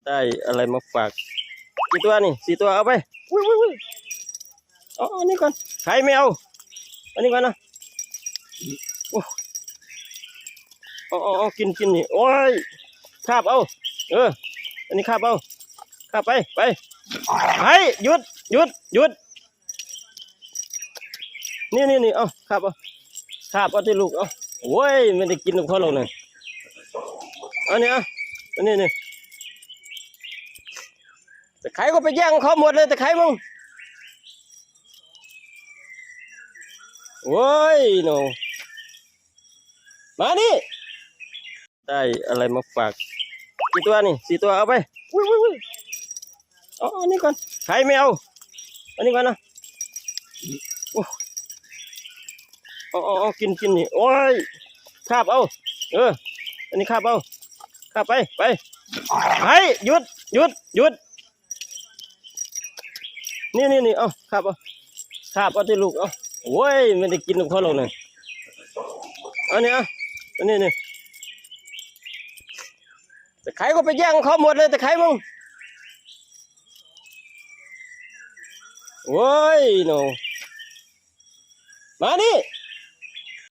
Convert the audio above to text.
ໄດ້ອະໄລມາຝາກ ສີ່ຕົວນີ້ ສີ່ຕົວ ເອົາໄປ ອຸ້ຍໆໆ ເອົາ ເອົາອັນນີ້ກ່ອນ ໄຂ່ແມ່ເອົາ ອັນນີ້ກ່ອນນະ ໂອ້ ເອົາ ເອົາ ເອົາ ກິນ ກິນນີ້ ໂອ້ຍ ຄາບເອົາ ເອີ ອັນນີ້ຄາບເອົາ ຄາບໄປ ໄປ ໄປ ຢຸດ ຢຸດ ຢຸດ ນີ້ ນີ້ ນີ້ ເອົາ ຄາບເອົາ ຄາບເອົາຕິລູກ ເອົາ ໂອ້ຍ ມັນໄດ້ກິນນຳເຂົາແລ້ວນະ ອັນນີ້ ເອົາ ອັນນີ້ນີ້ ຕະໄຄກໍໄປແຍ່ງເຂົາໝົດເລີຍ ຕະໄຄມຶງ ໂອ້ຍເນາະ ມານີ້ ໄດ້ອະໄລມາຝາກ ສີ່ຕົວນີ້ ສີ່ຕົວ ເອົາໄປ ອຸ້ຍໆໆ ເອົາ ເອົາອັນນີ້ກ່ອນ ໄຂ່ແມ່ເອົາ ອັນນີ້ກ່ອນນະ ໂອ້ ເອົາ ເອົາ ເອົາ ກິນ ກິນນີ້ ໂອ້ຍ ຄາບເອົາ ເອີ ອັນນີ້ຄາບເອົາ ຄາບໄປ ໄປ ໄປ ຢຸດ ຢຸດ ຢຸດ ນີ້ ນີ້ ນີ້ ເອົາ ຄາບເອົາ ຄາບເອົາຕິລູກ ເອົາ ໂອ້ຍ ມັນໄດ້ກິນນຳເຂົາແລ້ວນະ ອັນນີ້ ເອົາ ອັນນີ້ນີ້ ຕະໄຄກໍໄປແຍ່ງເຂົາໝົດເລີຍ ຕະໄຄມຶງ ໂອ້ຍເນາະ ມານີ້